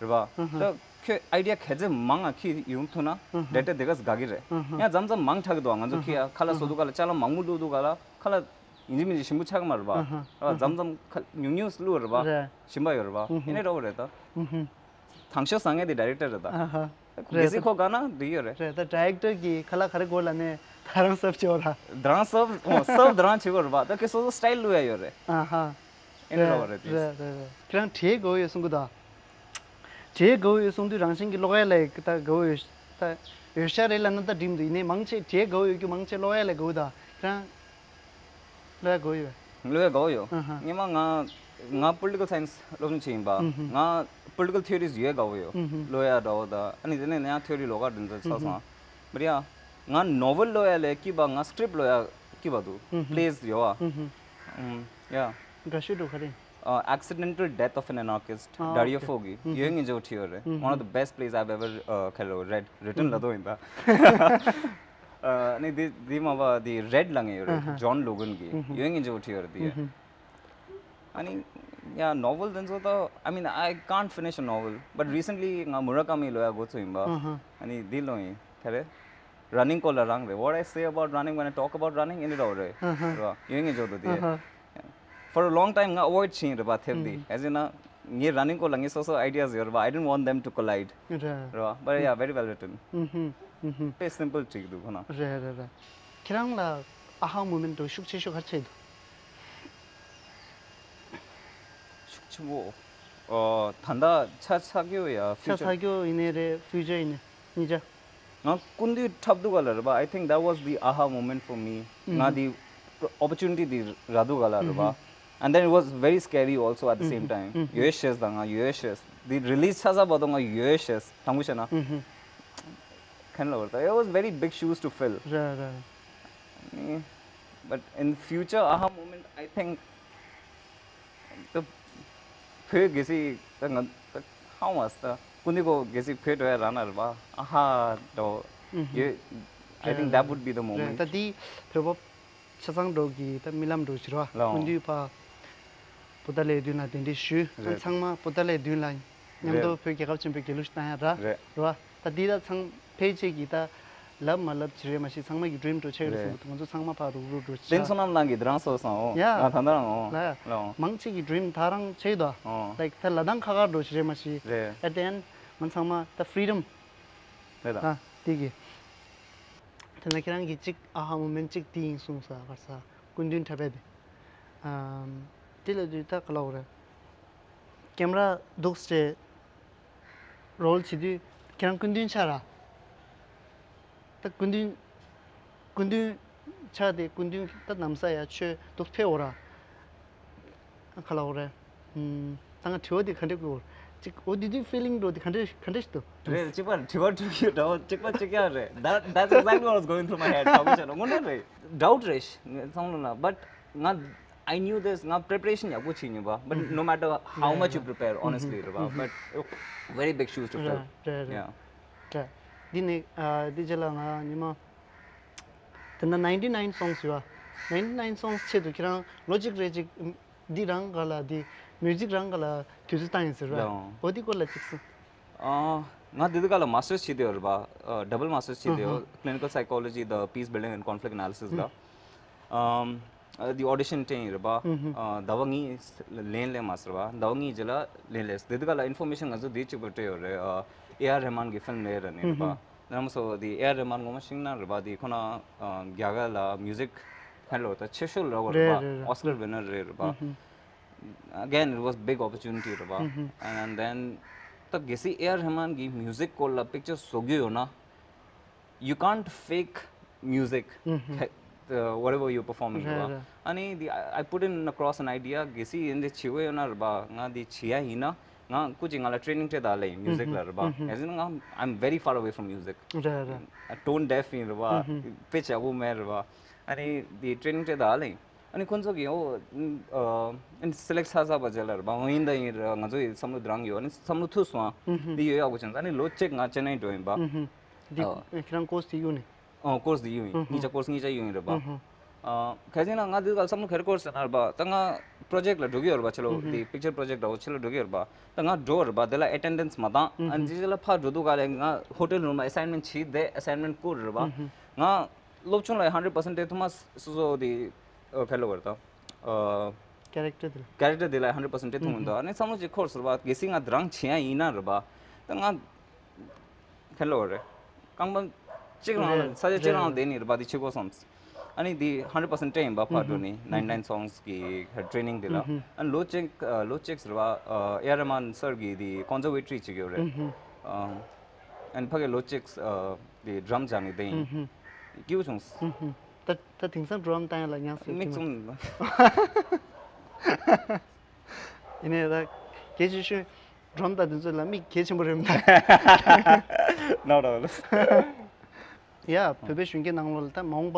རེད་པ། ད་ཁྱོད་ཨའི་ཌི་ཡ་ག་ཚད་མང་ང་ཁྱེར་ཡོང་ཐུབ་ན་ཌི་རེག་ཊར་འདི་ག་ས་དགའ་གི་རེད། ཡང་མཚམས་མཚམས་མང་དྲགས་ཀྱི་འདུག་ང་ཚོ་ཁྱེར་ཡ་ཁ་ལག་བཟོ་དུས་ག་ལ། ཅ་ལག་མང་པོ་བླུགས་དུས་ག་ལ། ཁ་ལག་ཡིན་གཅིག་མིན་གཅིག་ཞིམ་པོ་ཆགས་ཀྱི་མ་རེད་པ། རེད་པ། མཚམས་མཚམས་ཁ་ཉུང་ཉུང་བླུགས་རེད་པ། རེད། ཞིམ་པ་ཡོད་རེད་པ། ཨེ་ནས་འདྲ་བོ་རེད་ད། དང་ཤོས་བཟང་ངན་དེ་ཌི་རེག་ཊར་རེད་ད། ཨ་ཧ། རེད། གལ་སྲིད་ཁོ་དགའ་ན་འགྲིག་ཡོད་རེད། རེད་ད། ཌི་རེག་ཊར་གྱིས་ཁ་ལག་ག་རེ་དགོས་ལབ་ནས་ད་རང་སརབ་བྱེད་འོ་ར། ད་རང་སརབ། ཨོ་སརབ་ད་རང་བྱེད་དགོས་རེད་པ། ད་ཁོས་སོ་སོ་སི་ཊལ་བླུགས་ཡ་ཡོད་རེད། ཨ་ཧ། ཨེ་འདྲ་བ་རེད་དེ། རེད་རེད་རེད། ཁྱེད་རང་གྲས་དགའ་བོ་ཡོད་གསུང་གི་འདུག་གྲས་དགའ་བོ་ཡོད་གསུང་དུས་རང་བཞིན་གྱིས་ཀློག་ཡ་ལ་ད་དགའ་བོ་ཡོད། ད་ཡོད་ཤག་རེད་ལབ་ན་ད་འགྲིག་མི་འདུག་ཡིན་ནའི་མང་ཆེ་གྲས་དགའ་བོ་ཡོད་རྒྱུ་མང་ཆེ་ཀློག་ཡ་ལ་དགའ་བོ་ད། ཁྱེད་རང་ཀློག་ཡ་དགའ་བོ་ཡོད། ཀློག་ཡ་དགའ་བོ་ཡོད། ཨ་ཧ། སྔོན་མ་ང་ང་པོ་ལི་ཊི་ཀལ་སའེན་སི་སློབ་སྦྱོང་བྱེད་ཡིན་པ། ཧུམ་ཧུམ། ང་པོ་ལི་ཊི་ཀལ་ཐི་ཡོ་རིས་ཡོད་དགའ་བོ་ཡོད། ཧུམ་ཧུམ། ཀློག་ཡ་འདྲ་བོ་ད། ཨ་ནི་དེ་ནས་ཡང་ཐི་ཡོ་རི་ལོགས་ཀ་འདི་ཚོ་ཆགས་སོང་། བར་ཡ། ང་ནོ་ཝེལ་ཀློག་ཡ་ལས་སྐྱིད་པ་ང་སི་ཀི་རིབ་ཀློག་ཡ་སྐྱིད་པ་འདུག་ཧུམ་ཧུམ། པི་ལེ་ཡ་ཡོད་པ། ཧུམ་ཧུམ། ཨུམ། ཡ། དགའ་ཤོས་འགྲོ་ག་རེ། Uh, Accidental Death of an Anarchist, ཨ། Dario Fo གིས་ཡོད་ངེས་འཇོག་བྲིས་ཡོད་རེད། One of the best plays I've ever uh, kind of read, written ལབ་དོ་ཡིན་ད། ཨ་ནི་འདི་འདི་མ་པ་འདི་རེཌ་ལབ་ངེས་ཡོད་རེད། ཇོན་ལོ་གན་གིས་ཡོད་ངེས་འཇོག་བྲིས་ཡོད་རེད་འདི། ཨ་ནི་ཡ་ནོ་ཝེལ་དེ་ཚོ་ད། I mean, I can't finish a novel, but recently ང་མུ་ར་ཀ་མི་ཀློག་ཡ་འགོ་ཚུགས་ཡིན་པ། ཨ་ནི་འདི་ཀློག་ཡིན། ག་རེ། Running སྐོར་ལ་རང་རེད། What I say about running, when I talk about running, ཨེ་འདྲ་འདྲ་བོ་རེད། རེད་པ། ཡོད་ངེས་འཇོག་འདུག་དེ། For a long time ང་ཨ་བོ་ཡིཌ་བྱས་ཡིན་རེད་པ། དེབ་འདི། གལ་སྲིད་ན་ངས་ར་ནིང་སྐོར་ལ་ངས་སོ་སོ་ཨའི་ཌི་ཡ་ཡོད་རེད་པ། I didn't want them to collide. རེད། རེད་པ། But yeah, very well written. Very simple བྲིས་འདུག་ཁོ་ན། རེད་རེད་རེད། ཁྱེད་རང་ལ་ཨ་ཧ་མོ་མེན་ཊི་ཤུགས་ཆེ་ཤོས་ག་རེ་ཆགས་འདུག་ཤུགས་ཆེན་པོ། ཨོ། ད་ལྟ་ཆ་ཆགས་ཡོད་ཡ། ཆ་ཆགས་ཡོད་ཡིན་ནའི་རེད། ཕིའུ་ཅར་ཡིན་ནའི་གཉིས་ཆ། ང་སྐུ་མདུན་འཁྲབ་དུས་ག་ལ་རེད་པ། I think that was the aha moment for me. ང་འདི་ཨོ་པོར་ཅུ་ནི་ཊི་འདི་རག་དུས་ག་ལ་རེད་པ། And then it was very scary also at the same time. ཡོད་ཤེས་དང་ང་ཡོད་ཤེས། འདི་རི་ལི་ཛི་ཆགས་ཚར་བར་དུ་ང་ཡོད་ཤེས། དྲང་པོ་བཤད་ན། ཁན་ལ་བར་ད། It was very big shoes to fill. རེད་རེད། But in future, aha moment, I think the བོད་གལ་སྲིད་ད་ང་ད་ཧ་མ་སི་ད་སྐུ་མདུན་ཁོ་གལ་སྲིད་བོད་འགྲོ་ཡ་རག་ན་རེད་པ། ཨ་ཧ་འགྲོ་ཡོད། I think that would be the moment. རེད། ད་འདི་བོད་པ་ཆ་ཚང་འགྲོ་གི་ད་རྨི་ལམ་འགྲོ་ཕྱིར་བ། ལའོ། སྐུ་མདུན་ཕ་བོ་ད་ལའི་མདུན་ལ་གདན་འདྲེན་ཞུས། རེད། ཚང་མ་བོ་ད་ལའི་མདུན་ལ་མཉམ་དུ་རེད། བོད་རྒྱལ་ཁབ་ཆེན་པོའི་རྒྱལ་གླུ་ཞིག་བཏང་ཡ་ར། རེད། རེད་བ། ད་འདི་ད་ཚང་ཕལ་ཆེར་གྱི་ད་ལབ་མ་ལབ་ཅི་རེད་མ་ཤེས། ཚང་མ་གི་ཌི་རིམ་འགྲོ་ཆགས་རེད་བསམ་གི་འདུག་ང་ཚོ་ཚང་མ་ཕར་རུག་རུག་འགྲོ་ཆགས། བསྟན་བསོད་ནམས་ལགས་ཀྱིས་དེ་རང་གསུངས་སོང་། ཨོ། ཡ། ང་ད་ལྟ་རང་ཨོ། ལ་ཡ། ལའོ། མང་ཆེ་གི་ཌི་རིམ་ད་རང་ཆགས་འདུག་ཨོ། ལའིཀ་ད་ལ་དྭགས་ཁ་ཁར་འགྲོ་ཅི་རེད་མ་ཤེས། རེད། At the end ང་ཚང་མ་ད་ཕི་རི་ཌམ། རེད་ད། ད་དེ་གི། དེ་ན་ཁྱེད་རང་གིས་གཅིག་ཨ་ཧ་མོ་མེན་གཅིག་དེ་ཡིན་གསུངས་ས་བར་ས་སྐུ་མདུན་འཁྲབ་པ་དེ། ཨམ། དེ་ལ་དུས་ད་ག་ལ་འོ་རེད། ཀེམ་ར་འདུག་སེ་རོལ་བྱེད་དུས་ཁྱེད་རང་སྐུ་མདུན་ཆགས་ར། ད་སྐུ་མདུན། སྐུ་མདུན་ཆགས་ཏེ་སྐུ་མདུན་ད་ནམ་ས་ཡ་ཆོས་འདུག་ཕེབས་འོ་ར། ག་ལ་འོ་རེད། ད་ང་དྲི་བ་འདི་ག་འདྲས་དགོས། ཅིག་འོ་འདི་དུས་ཕི་ལིང་འགྲོ་འདི་ག་འདྲས་ག་འདྲས་ཞིག་འདུག་རེད། གཅིག་པ་དྲི་བ་དྲི་རྒྱུ་འདྲ་བོ་གཅིག་པ་གཅིག་རྐྱང་རེད། That, that's exactly what was going through my head. ཧ་གོ་བྱས་ན་དངོས་གནས་རེད། Doubt རེད་བསམ་བློ་ན། But ང་I knew this. ང་preparation ཡག་པོ་བྱེད་མྱོང་བ། But no matter how much you prepare, honestly རེད་བ། But very big shoes to fill. རེད་རེད་རེད། Yeah. རེད། འདི་ནི་འདི་རྗེས་ལ་ང་ཉི་མ། དེ་ན་ninety nine songs ཡོད་བ། ninety nine songs ཆེད་དུ་ཁྱེད་རང་ལོ་གཅིག་རེ་གཅིག་འདི་རང་ག་ལ་འདི་མིའུ་ཛིག་རང་ག་ལ་དུས་ཚོད་བཏང་ཡིན་ཟེར་བ། ཡང་། འོ་འདི་སྐོར་ལ་གཅིག་གསུངས། ཨ། ང་འདི་དུས་ག་ལ་masters བྱེད་དེ་ཡོད་རེད་པ། ཨ། double masters བྱེད་དེ་ཡོད། Clinical psychology དང་peace building and conflict analysis ལ། ཨམ། ཨ། འདི་audition སྤྲད་ཡིན་རེད་པ། ཨ། ཟླ་བ་གཉིས་ལན་སླེབས་མ་ཟེར་བ། ཟླ་བ་གཉིས་རྗེས་ལ་ལན་སླེབས། འདི་དུས་ག་ལ་information ང་ཚོ་འདི་གཅིག་པུ་སྤྲད་ཡོད་རེད། ཨ། ཨེ་ཨར་རེ་མན་གྱི་ཕིལམ་རེད་ར་ནི་རེད་པ། རྣམ་པ་ཚོ་དེ་ཨེ་ཨར་རེ་མན་ངོ་མ་ཤེས་ན་རེད་པ། དེ་ཁོ་ན་ཨ་རྒྱ་གར་ལ་མིའུ་ཛིག་ཧན་ལོ་ད་ཆེ་ཤོས་ལ་རེད་པ། རེད་རེད་རེད། Oscar winner རེད་རེད་པ། Again, it was big opportunity རེད་པ། And then ད་གལ་སྲིད་ཨེ་ཨར་རེ་མན་གྱི་མིའུ་ཛིག་སྐོར་ལ་picture བཟོ་རྒྱུ་ཡོད་ན། You can't fake music. ཁ- uh, whatever you performing རེད་པ། རེད་རེད། ཨ་ནི་དེ་I, I put in across an idea. གལ་སྲིད་ཡིན་དེ་བྱེད་འོས་ཡོད་ན་རེད་པ། ང་དེ་བྱེད་ཡ་ཡིན་ན། ང་སྐུ་མཁྱེན་ང་ལ་training སྤྲད་ད་ལེ་མིའུ་ཛིག་ལ་རེད་པ། As in ང་I'm very far away from music. རེད་རེད། ཨ། tone deaf ཡིན་རེད་པ། དཔེ་ཡག་པོ་མེད་རེད་པ། ཨ་ནི་དེ་training སྤྲད་ད་ལེ། ཨ་ནི་ཁོང་ཚོ་གིས་ཨོ། ཨ། ཨ་ནི་select ཚར་ཚར་བ་རྗེས་ལ་རེད་པ། འོ་ཡིན་ད་ཡིན་རེད། ང་ཚོ་ཡི་བསམ་བློ་དེ་རང་ཡོད། ཨ་ནི་བསམ་བློ་ཐུབ་སོང་ཨ། འདི་ཡོད་ཡག་པོ་བྱུང་། ཨ་ནི་ལོ་གཅིག་ང་ཅེན་ནའི་འགྲོ་ཡིན་པ། འདི་ཨ། ཁྱེད་རང་course དེ་གཡུག་ནས། ཨོ། course དེ་གཡུག་ཡིན། གཉིས་ཆ་course གཉིས་ཆ་གཡུག་ཡིན་རེད་པ། ཨ། གལ་སྲིད་ན་ང་འདི་ག་བསམ་བློ་ག་རེ་འཁོར་ཟེར་ན་རེད་པ། ད་ང་project ལ་འགྲོ་གི་ཡོད་རེད་པ། ཕྱི་ལོགས་དེ་picture project འདྲ་བོ་ཕྱི་ལོགས་འགྲོ་གི་ཡོད་རེད་པ། ད་ང་འགྲོ་རེད་པ། དེ་ལ་attendance མ་བཏང་། ཨ་ནི་དེ་ལ་ཕར་འགྲོ་དུས་ག་ལ་ང་hotel room ལ་assignment བྱས་ཏེ་assignment བསྐུར་རེད་པ། ང་སློབ་སྦྱོང་ལ་hundred percent སྤྲད་ཐུབ་མ་སོ་སོ་དེ་ཨ་ཁ་ལོ་བར་དང་ཨ་character དེ་ལ། character དེ་ལ་hundred percent སྤྲད་ཐུབ་མི་འདུག་ཨ་ནི་བསམ་བློ་ཅིག་འཁོར་ཟེར་བ། གལ་སྲིད་ང་དེ་རང་བྱེད་ཡ་ཡིན་ན་རེད་པ། ད་ང་ཁེ་ལོ་རེད། རྐང་པ་གཅིག་རང་རེད། ས་ཆ་གཅིག་རང་བསྡད་ནི་རེད་པ། དེ་བྱེད་དགོས་བསམས། ཨ་ནི་དེ་hundred percent སྤྲད་ཡིན་པ། ཕར་འགྲོ་ནི་ninety nine songs གི་training དེ་ལ། ཨ་ནི་ལོ་གཅིག་ཨ་ལོ་གཅིག་ཟེར་བ། ཨ་ཨེ་ཨར་རེ་མན་སར་གི་དེ་conservatory བྱེད་ཀྱི་ཡོད་རེད། ཨ་ཨ་ནི་ཕ་གི་ལོ་གཅིག་ཨ་དེ་drum སྦྱང་ནི་བསྡད་ཡིན། སྐྱིད་པོ་བྱུང་། ད་ད་དེང་སང་drum བཏང་ཡ་ལ་ཉག་ཟེར་མིག་གི་མ་བཙུམ། ཡིན་ནའི་ད་གལ་ཆེ་ཤོས་drum དང་དེ་ཚོ་ལ་མིག་གལ་ཆེན་པོ་རེད་མི་འདུག Not all. ཡ། བོད་པའི་གཞོན་སྐྱེས་ནང་ལོགས་ལ་ད་མ་འོངས་པ་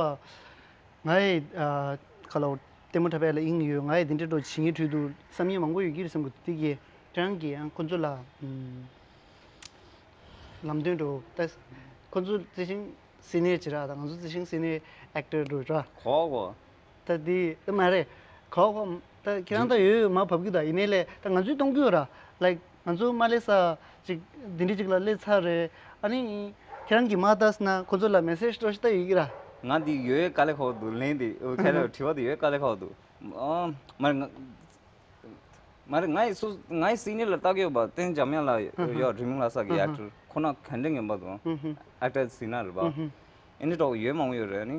ང་ཡི་ཨ་ག་ལ་ལྟད་མོ་འཁྲབ་ཡ་ལ་དབྱིངས་ཡོད། ང་ཡི་དེ་འདྲའི་འགྲོ་བྱེད་ངེས་དུས་དུ་བསམ་ཡས་མང་པོ་ཡོད་ཀྱི་རེད་བསམ་གི་འདུག་དེ་གི་ཁྱེད་རང་གིས་ཡང་ཁོ་ཚོ་ལ་ལམ་སྟོན་འགྲོ་ད་ཁོ་ཚོ་རྩི་ཤིང་senior བྱེད་ར། ད་ང་ཚོ་རྩི་ཤིང་senior actor འགྲོ་ར། གོ་གོ། ད་འདི་ད་མ་རེད། གོ་གོ། ད་ཁྱེད་རང་ད་ཡོད་ཡོད་མ་བབ་ཀྱི་ད། ཡིན་ནའི་ལས་ད་ང་ཚོས་གཏོང་གི་ཡོད་ར། Like ང་ཚོ་མ་སླེབས་ས་ཅིག་འདི་འདྲི་ཅིག་ལ་སླེབས་ཚར་རེད། ཨ་ནི་ཁྱེད་རང་གིས་མ་ལྟས་ན་ཁོ་ཚོ་ལ་message འགྲོ་ཤི་ད་ཡོད་ཀྱི་ར། ང་འདི་ཡོད་དཀའ་ལས་ཁག་འདུག་ལན་འདི་ཁྱེད་རང་དྲི་བ་འདི་ཡོད་དཀའ་ལས་ཁག་འདུག་ཨ་མ་རེད། ང་མ་རེད། ང་ཡི་སུ་ང་ཡི་senior ལ་ལྟ་གི་ཡོད་པ། བསྟན་འཇམ་དབྱངས་ལགས་ཡོད། རིང་མིན་ལྷ་ས་གི་actor ཁོ་ན་ག་འདྲ་ངན་པ་དང་actor ཟིན་ན་རེད་པ། ཨེ་འདྲ་གྲོགས་ཡོད་མང་པོ་ཡོད་རེད། ཨ་ནི་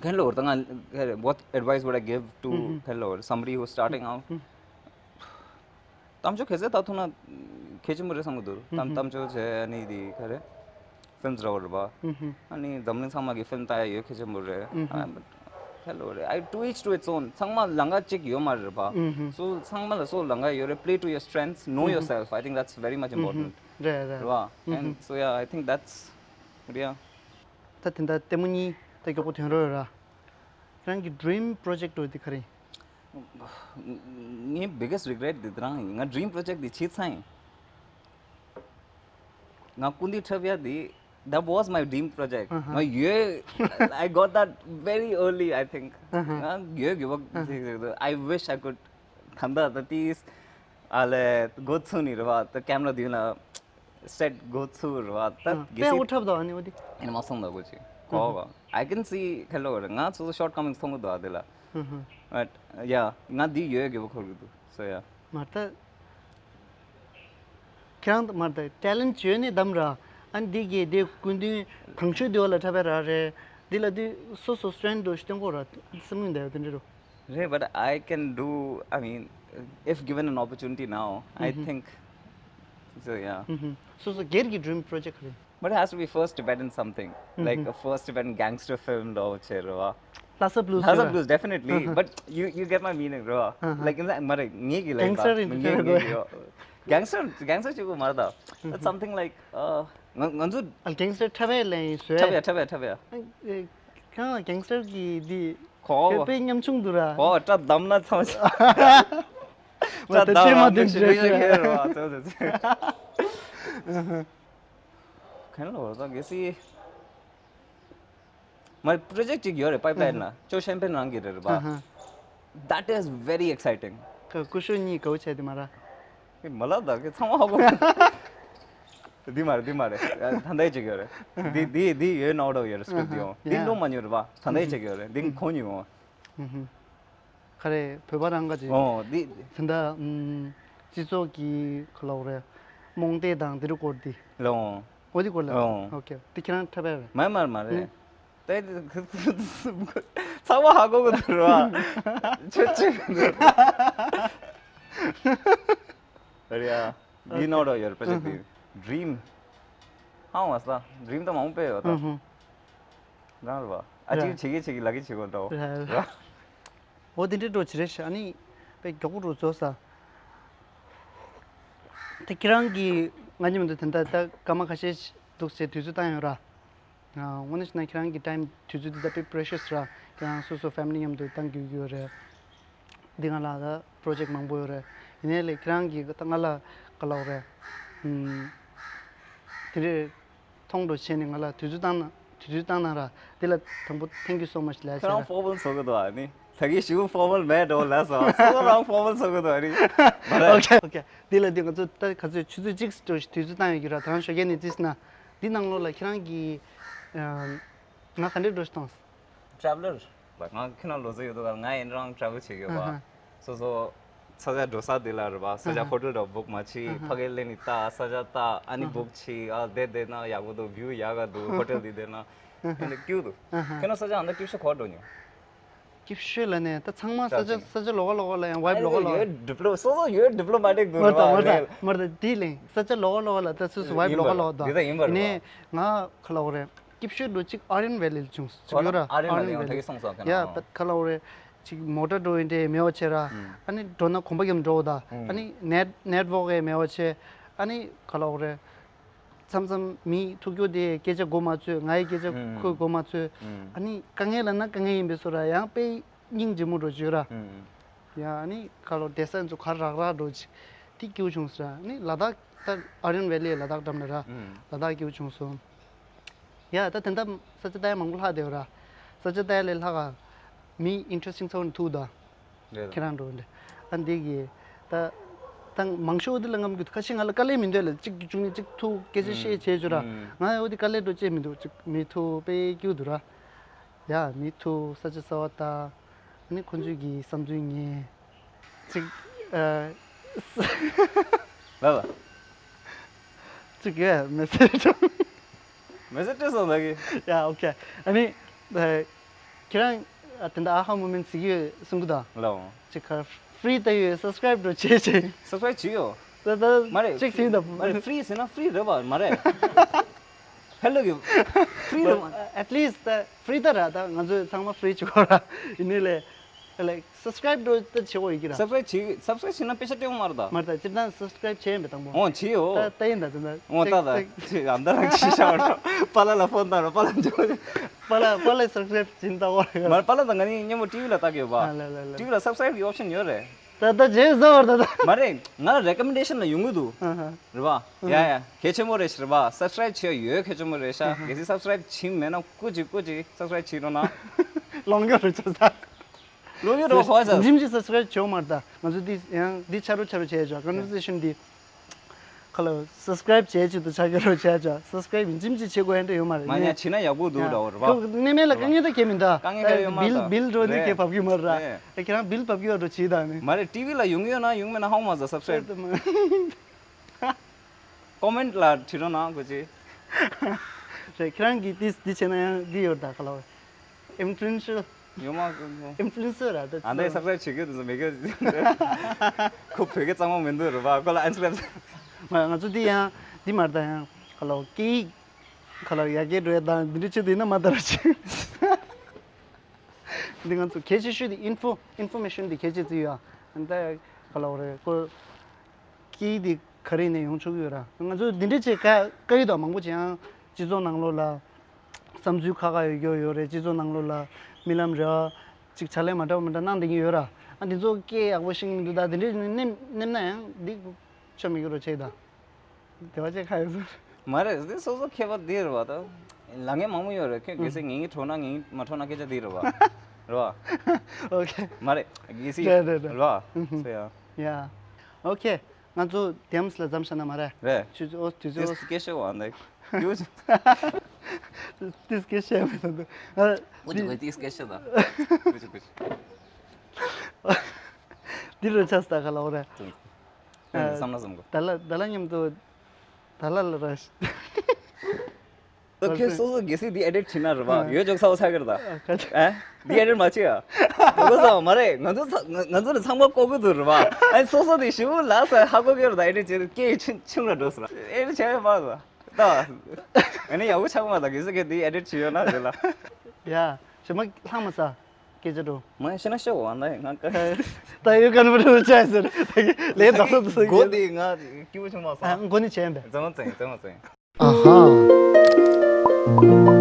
ཁེ་ལོ་ད་ང་what advice would I give to ཁེ་ལོ་somebody who's starting out གཏམ་བརྗོད་གལ་སྲིད་ད་ཐུག་ན་གལ་ཆེན་པོ་རེད་བསམ་གི་འདུག་གཏམ་གཏམ་བརྗོད་བྱས། ཨ་ནི་དེ་ག་རེ། ཕིལམ་འདྲ་བོ་རེད་པ། ཨ་ནི་འཛམ་གླིང་ཚང་མ་གི་ཕིལམ་ལྟ་ཡ་ཡོད་གལ་ཆེན་པོ་རེད། ཨ་ཧེ་ལོ་རེད། I, to each to its own. ཚང་མ་ལམ་ཁ་གཅིག་ཡོད་མ་རེད་པ། སོ་ཚང་མ་ལ་སོ་ལམ་ཁ་ཡོད་རེད། Play to your strengths, know yourself. I think that's very much important. རེད་རེད། རེད་པ། And so yeah, I think that's, yeah. ད་དེ་འདྲ་ལྟད་མོ་གཉིས་ད་མགྱོགས་པོ་ཐོན་རོགས་ཡོད་ར། ཁྱེད་རང་གི་dream project འོ་དེ་ག་རེ་ཡིན། ངའི་biggest regret དེ་རང་ཡིན། ང་dream project དེ་བྱས་ཚར་ཡིན། ང་སྐུ་མདུན་འཁྲབ་ཡ་དེ། That was my dream project. ང་ཡོད། I got that very early, I think. ང་ཡོད་དགོས་པ། I wish I could. ད་ལྟ་ད་ཏིས་ཨ་ལས་འགོ་ཚུགས་ནི་རེད་པ། ད་camera མདུན་ལ་set འགོ་ཚུགས་རེད་པ། ད་དཔེ་འུ་འཁྲབ་དོ་ཨ་ནི་འོ་དེ། ཨ་ནི་མ་སོང་ད་གོ་ཅིག་གོ་གོ I can see ཁེ་ལོ་རེད། ང་ཚོ་ཚོ་shortcomings མཐོང་གི་འདུག་ཨ་དེ་ལ། But yeah, ང་འདི་ཡོད་དགོས་པ་འཁོར་གི་འདུག So yeah. མ་ད། ཁྱེད་རང་ད་མ་ད་talent ཡོད་ནི་གདམ་ར། ཨ་ནི་འདི་གི་དེ་སྐུ་མདུན་དང་ཆོས་འདི་བ་ལ་འཁྲབ་པའི་ར་རེད། འདི་ལ་དུས་སོ་སོ་སི་ཊྲེང་ཐི་འདྲ་ཞིག་སྟོན་དགོས་ར་བསམ་གྱི་འདུག་དེ་འདྲ་རུ། རེད། But I can do, I mean, if given an opportunity now, I think so, yeah. སོ་སོ་སྒེར་གྱི་dream project ག་རེ། But it has to be first Tibetan something, like a first Tibetan gangster film འདྲ་བོ་བྱས་རེད་བ། Lhasa Blues Lhasa རེད་བ། Blues, definitely. But you, you get my meaning རེད་བ། Like, in that, མ་རེད། ངེད་ཀྱི་ལེགས་ད། Gangster ངེད་ཀྱི་ཡོད། Gangster, gangster གཅིག་པུ་མ་རེད་ད། It's something like, uh, ང་ང་ཚོ། ཨ། gangster འཁྲབ་པའི་ལན་ཡིན་བཟོས། འཁྲབ་ཡ་འཁྲབ་ཡ་འཁྲབ་ཡ། ཨ། ཨེ། ཁྱེད་རང་gangster གི་འདི། གོ། དཔེ་ཉམ་ཆུང་འདུག་ར། གོ། སྐྲ་བསྡམས་ན་ཚང་། སྐྲ་བསྡམས་ན་ཁྱེད་མ་དེ་འདྲ་ཞིག་རེད་བ། ཚོ་ཚོ་ཚོ། གན་ལ་བར་ད་གེ་སི། མ་རེད། project གཅིག་ཡོད་རེད། pipeline ན་ཅོ་ཤན་པན་རང་གི་རེད་རེད་པ། That is very exciting. ཀ་སྐུ་ཞབས་གཉིས་དགའ་བོ་བྱས་དེ་མ་ར། མ་ལབ་ད་གི་ཚང་མ་ཧ་གོ། འདི་མ་རེད། འདི་མ་རེད། ད་ལྟའི་གཅིག་ཡོད་རེད། འདི་འདི་འདི་ཡོད་ནོ་ཌོ་ཡོད་རེད། script འདི་ཡོང་འདི་ཀློག་མ་མྱོང་རེད་པ། ད་ལྟའི་གཅིག་ཡོད་རེད། འདི་གོ་མྱོང་། ཧུམ་ཧུམ། ག་རེ་བོད་པ་རང་ག་ཅིག་ཨོ་འདི། དེ་འདྲ། ཨུམ། སྤྱི་ཚོགས་ཀྱི་ག་ལབ་རེད། རྨོངས་དད་དང་དེ་རུ་སྐོར་འདི། ལོ། འོ་འདི་སྐོར་ལ། ཨོ། ཨོ་ཁེ། དེ་ཁྱེད་རང་འཁྲབ་པ་རེད། མ་མ་མ་རེད། ནི། དེ་ཚང་མ་ཧ་གོ་གི་འདུག་ར། ཆོས་ཆོས་གི་འདུག་རེད་ཡ། འདི་ནོ་ཌོ་ཡོད་རེད། project འདི། dream ཧང་བ་ས་dream ད་མང་པོ་ཡོད་ད། ཧུམ་ཧུམ། རང་རེད་བ། ཨ་ཅིག་ར། བྱེད་ཀྱི་བྱེད་ཀྱི་ལ་གི་བྱེད་དགོས་འདྲ་བོ། ར། ར། འོ་དེ་འདྲའི་འགྲོ་བྱེད་རེད་ཤག་ཨ་ནི་དཔེ་མགྱོགས་པོ་འགྲོ་རྫོགས་ས། དེ་ཁྱེད་རང་གིས་ང་མཉམ་དུ་དེ་འདྲ་ད་སྐར་མ་ཁ་ཤས་འདུག་ཟེར་དུས་ཚོད་བཏང་ཡོད་ར། ཨ། དངོས་གནས་བྱས་ན་ཁྱེད་རང་གི་time དུས་ཚོད་འདི་ད་དཔེ་precious ར། ཁྱེད་རང་སོ་སོ་family མཉམ་དུ་བཏང་དགོས་ཀྱི་ཡོད་རེད། འདི་ང་ལ་ད་project མང་པོ་ཡོད་རེད། ཡིན་ནའི་ལས་ཁྱེད་རང་གིས་ད་ང་ལ་ག་ལབ་རེད། ཨུམ། དེ་འདྲའི་མཐོང་འགྲོ་བྱས་ནས་ང་ལ་དུས་ཚོད་བཏང་ན་དུས་ཚོད་བཏང་གནང་ར། འདི་ལ་དང་པོ་thank you so much ལབ་ཁྱེད་རང་བྱས་ར། formal བཟོ་གི་འདུག་ཨ་ནི། ད་གིན་ཞིག་formal མེད་འགྲོ་ལབ་སོང་། སོ་སོ་རང་formal བཟོ་གི་འདུག་ཨ་ནི། མ་རེད། Okay okay འདི་ལ་འདི་ང་ཚོ་ད་ག་ཚོད་ཆུ་ཚོད་གཅིག་འགྲོ་དུས་ཚོད་བཏང་ཡོད་ཀྱི་ར། ད་རང་ཞོགས་ཀས་ནས་བརྩིས་ན་འདི་ནང་ལོགས་ལ་ཁྱེད་རང་གིས་ང་ག་འདྲས་འགྲོ་ཞིག་མཐོང་། traveler ལ་ང་ཁྱེད་རང་ལོ་ཚོད་ཡོད་དོ་ག་ང་ཡིན་རང་travel བྱེད་ཡོད་པ། སོ་སོ་ས་ཆ་འགྲོ་ས་དེ་ལ་རེད་པ། ས་ཆ་ཧོ་ཊེལ་འདྲ་བོ་book མ་བྱེད། ཕ་གིར་སླེབས་ནས་ལྟ། ས་ཆ་ལྟ། ཨ་ནི་book བྱེད། ཨ་དེ་བསྡད་ན་ཡག་པོ་འདུག view ཡག་ག་འདུག་ཧོ་ཊེལ་འདི་བསྡད་ན། དེ་འདྲ་སྐྱིད་འདུག་ཁྱེད་རང་ས་ཆ་ཨ་འདྲ་སྐྱིད་ཤོས་ག་པར་འགྲོ་མྱོང་། སྐྱིད་ཤོས་ལ་ནས་ད་ཚང་མ་ས་ཆ་ས་ཆ་ལོགས་ཀ་ལོགས་ཀ་ལ་ཡང་vibe ལོགས་ཀ་ལོགས་ཡོད་develop སོ་སོ་ཡོད diplomatic འདུག་མར་ད་མར་ད་མར་ད་དེ་ལས་ས་ཆ་ལོགས་ཀ་ལོགས་ཀ་ལ་ད་སོ་སོ་vibe ཡིན་པ་ལོགས་ཀ་ལོགས་ད་འདི་ད་ཡིན་པ་རེད་ནས་པ། ང་ག་ལབ་དགོས་རེད། སྐྱིད་ཤོས་འགྲོ་གཅིག་Aryan Valley ལ་བྱུང་ཅིག་ཡོད་ར། Aryan Valley ཡང་ད་གིན་སོང་སོང་ཁ་ན། ཡ་ད་ག་ལབ་དགོས་རེད། ཅིག་མོ་ཊ་འགྲོ་ཡིན་དེ་མེད་པ་བྱས་ར། ཨ་ནི་འགྲོ་ན་གོམ་པ་རྒྱབ་འགྲོ་ད། ཨ་ནི་net network ཡང་མེད་པ་བྱས། ཨ་ནི་ག་ལབ་དགོས་རེད། མཚམས་མཚམས་མི་ཐུག་རྒྱུ་དེ་སྐད་ཆ་གོ་མ་ཆོད། ང་ཡི་སྐད་ཆ་ཁོས་གོ་མ་ཆོད། ཨ་ནི་དཀའ་ངལ་ལ་ན་དཀའ་ངལ་ཡིན་པའི་བཟོ་འདྲ། ཡང་དཔེ་སྙིང་རྗེ་མོ་འགྲོ་བྱོས་ར། ཡང་ཨ་ནི་ཁ་ལོ་བསྡད་ས་ཚོ་ག་རག་རག་འགྲོ་ཅིག་དེ་སྐྱིད་པོ་བྱུང་སོང་ར། ཨ་ནི་ལ་དྭགས་ད་Aryan Valley ལ་དྭགས་འགྲམ་ལ་ར། ལ་དྭགས་སྐྱིད་པོ་བྱུང་སོང་། ཡ་ད་དེ་འདྲ་ས་ཆ་ལྟ་ཡ་མང་པོ་ལྷག་བསྡད་ཡོད་ར། ས་ཆ་ལྟ་ཡ་ལས་ལྷག་ག་མི་interesting ཚོ་ནི་ཐུག་ད། རེད། ཁྱེད་རང་འགྲོ་འདྲ། ཨ་འདི་གི་ད་ད་མང་ཤོས་འདི་ལ་རྔམ་གྱི་ཁ་ཤས་ང་ལ་དཀའ་ལས་མི་འདོད་ལ་གཅིག་བཅུ་གཉིས་གཅིག་ཐུག་སྐད་ཆ་བཤད་བྱས་བྱོས་ར། ང་འོ་དེ་དཀའ་ལས་འགྲོ་བྱས་མི་འདུག་གཅིག་མི་ཐུག་དཔེ་སྐྱིད་འདུག་ར། ཡ་མི་ཐུག་ས་ཆ་གསར་པ་ལྟ། ཨ་ནི་ཁོང་ཚོས་ཀྱི་བསམ་ཚུལ་ཉན། གཅིག་ཨ། ལ་ལ། གཅིག་གི་message མེ་སེ་ཇི་སོང་ད་གི། ཡ་okay ཨ་ནི། ཁྱེད་རང་ཨ་དེ་འདྲ་ཨ་ཧ་མོ་མེན་ཊི་ཟེར་གྱི་ཡོད་གསུང་གི་ད། ལའོ། ཅིག་ཁར་free ད་ཡོད་subscribe འགྲོ་བྱེད་བྱེད། subscribe བྱེད་ཡོད། ད་ད་མ་རེད། ཅིག་བྱེད་ད། མ་རེད་free ཟེར་ན་free རེད་པ་མ་རེད། ཧེ་ལོ་གི་free རེད་པ། at least ད་free ད་ར་ད་ང་ཚོས་ཚང་མ་free བྱེད་དགོས་ར། ཡིན་ནའི་ལས་ལས་subscribe འགྲོ་ད་བྱེད་དགོས་ཡོད་ཀྱི་ར། subscribe བྱེད་subscribe བྱེད་ན་པེ་ཤ་སྤྲད་ཡོང་མ་རེད་ད། མ་རེད་ད་སྤྱིར་བཏང་subscribe བྱས་ཡིན་པ་དང་པོ། འོ་བྱེད་ཡོད། ད་ད་ཡིན་ད་ད་ད། འོ་ད་ད་ཅིག་ཅིག་ཅིག་ཨ་མདའ་རང་ཅིག་བཞག་རོགས། པཱ་ལགས་ལ་ཕོན་བཏང་རོགས། པཱ་ལགས་འཇོག་པཱ་ལགས་པཱ་ལགས་subscribe བྱེད་ད་འོ་རེད། མ་རེད་པཱ་ལགས་དང་ང་གཉིས་མཉམ་པོ་ཊི་བི་ལ་ལྟ་གི་ཡོད་པ། ཨ་ལ་ལ་ལ། ཊི་བི་ལ་subscribe གི་option ཡོད་རེད། ད་ད་བྱས་ཟ་བར་ད་ད། མ་རེད་ང་ལ་recommendation ལ་ཡོང་གི་འདུག་ཨ་ཧ། རེད་པ། ཡ་ཡ་གལ་ཆེན་པོ་རེད་ཤག་རེད་པ། subscribe བྱས་ཡོད་གལ་ཆེན་པོ་རེད་ཤག་གལ་སྲིད་subscribe བྱས་མེད་ན་སྐུ་མཁྱེན་སྐུ་མཁྱེན་subscribe བྱེད་རོགས་གནང་། ལོང་གི་རེད་ཆོག་ས། ལོ་ཡོད་རོགས་ཧོ་ཟ། ཇིམ་ཇི་subscribe བྱེད་མ་རེད་ད། ང་ཚོ་འདི་ཡང་འདི་ཆ་རོགས་ཆ་རོགས་བྱས་ཆོག conversation འདི། ཁ་ལ་subscribe བྱས་ཆེད་དུ་ཆ་རོགས་བྱས་ཆོག subscribe ཇིམ་ཇི་བྱེད་དགོས་ཡན་འདྲ་ཡོད་མ་རེད། མ་ཉག་བྱེད་ན་ཡག་པོ་འདུག་འདྲ་བོ་རེད་པ། ནི་མེད་ལ་དཀའ་ངལ་ད་གས་མི་འདུག་དཀའ་ངལ་གས་ཡོད་མ་རེད་ད། བིལ་བིལ་འགྲོ་འདི་གས་བབ་ཀྱི་མ་རེད་ར། ཁྱེད་རང་བིལ་བབ་ཀྱི་ཡོད་འགྲོ་བྱེད་ད་ནི། མ་རེད་ཊི་བི་ལ་ཡོང་གི་ཡོད་ན་ཡོང་མེད་ན་ཧོང་མ་ཟ་subscribe། comment ལ་བྲིས་རོགས་གནང་གོ་ཅི། རེད། ཁྱེད་རང་གིས་འདི་འདི་བྱས་ན་ཡང་འདི་ཡོད་ད་ག་ལ་བ། ཨིན་ཕུ་ལུ་ཨེན་སར། ཡོད་མ་རེད། ཨིན་ཕུ་ལུ་ཨེན་སར་ར་ད། ཨ་འདི་སབ་སི་ཀྲའིབ་བྱེད་རྒྱུ་དེ་ཚོ་མེད་གི། ཁོ་བོད་སྐད་གཙང་མ་མི་འདུག་རེད་པ། ཁོ་ལ་ཨན་སི་ཀྲའིབ། མ་ང་ཚོ་འདི་ཡང་འདི་མ་རེད་ད། ཡང་ག་ལ་བ། སྐད་ཡིག་ག་ལ་བ། ཡར་རྒྱས་འགྲོ་ཡ་དང་འདི་འདྲ་བྱེད་དུས་ན་མ་ད་ར་ཆེ། འདི་ང་ཚོ་གལ་ཆེ་ཤོས་དེ་ཨིན་ཕོ་ཨིན་ཕོ་མེ་ཤོན་དེ་གལ་ཆེ་ཚུལ་ཡོད་ཨ། ད་ག་ལ་བ་རེད། ཁོ་སྐད་ཡིག་དེ་ག་རེ་ནས་ཡོང་ཆོག་གི་ཡོད་ར། ང་ཚོ་འདི་འདྲ་བྱས་དཀའ་དཀའ་ཡོད་དང་མང་པོ་བྱས་ཡང་སྤྱི་ཚོགས་ནང་ལོགས་ལ་བསམ་ཚུལ་ཁ་ཁ་ཡོད་རྒྱུ་ཡོད་རེད། སྤྱི་ཚོགས་ནང་ལོགས་ལ་རྨི་ལམ་རེ་བ་ཅིག་ཕྱག་ལས་མ་འདྲ་བ་མ་འདྲ་གནང་བསྡད་ཀྱི་ཡོད་ར། ཨ་འདི་ཚོ་སྐད་ཡག་པོ་ཤེས་ཀྱི་མི་འདུག་ད་འདི་འདྲ་ནས་སླེབས་ན་ཡང་འདི་ཆོ་མི་དགོས་རོ་ཆེ་ད། དེ་བ་ཅེ་ཁ་ཡོད་སོང་། མ་རེད། འདི་སོ་སོ་ཁྱད་པར་འདི་རེད་བ། ད་ལ་ངན་མང་པོ་ཡོད་རེད། ཁྱོད་གལ་སྲིད་ངེད་གཉིས་གྲོགས་ན་ངེད་གཉིས་མ་གྲོགས་ན་སྐད་ཆ་འདི་རེད་བ། རེད་བ། ཨོ་ཁེ། མ་རེད། གལ་སྲིད་རེད་རེད་རེད། རེད་བ། ཨུ་ཧུ། སོ་ཡ། ཡ། ཨོ་ཁེ། ང་ཚོ་དེམས་ལ་མཚམས་བཞག་ན་མ་རེད། རེད། ཆུ་ཚོད་ཨོ་དུས་ཚོད་ཨོ། སྐད་ཤོད་བ་འདི། ཡོད། ཏིས་སྐད་ཤོད་མི་འདུག་ཨ། ཀུ་ཅི་ཀུ་ཅི་སྐད་ཤོད་ད། ཀུ་ཅི་ཀུ་ཅི། འདི་རུ་ཆགས་ས་ག་ལ་འོ་རེད། ཨ། བསམ་ན་བསམ་གོ། ད་ལ་ད་ལ་མཉམ་དུ། ད་ལ་ལ་ར། ད་ཁྱོད་སོ་སོ་གལ་སྲིད་འདི་ཨེ་ཌིཊ་བྱེད་ན་རེད་པ། ཡོད་ཅོག་ཚ་བོ་ཆགས་ཀྱི་རེད་ད། ཨ། འདི་ཨེ་ཌིཊ་མ་བྱེད་ཨ། གོ་སོང་མ་རེད། ང་ཚོ་ཚ་ང་ང་ཚོ་ནི་ཚང་མ་ལྐོག་གུ་འདུག་རེད་པ། ཨ་སོ་སོ་དེ་ཞིབ་པོ་ལ་ས་ཧ་གོ་གི་རེད་ད། ཨེ་ཌིཊ་བྱེད་དུས་སྐད་ཆུང་ཆུང་ར་འགྲོ་སོང་། ཨེ་ཌིཊ་བྱས་ཡོད་མ་རེད་ད། ད་ཨ་ནི་ཡག་པོ་ཆགས་མ་ད། གལ་སྲིད་ཁྱོད་འདི་ཨེ་ཌིཊ་བྱེད་ཡོད་ན་རེད་ལ། ཡ། ཞེ་མ་ལྷག་མ་ས། སྐད་ཆ་འགྲོ། མ་ཤེས་ན་ཤོད་འོ་ན་ང་ཀ། ད་ཡོད་ག་ནས་མ་འགྲོ་ཆ་ཟེར། ད་གི་ལས་ད་སོ་དུ་སོ་གི། མགོ་འདི་ང་སྐྱིད་པོ་བྱུང་མ་སོང་། ཨ་མགོ་ནི་བྱས་པས། རྫོང་བཙན་རྫོང་བཙན། ཨ་ཧ།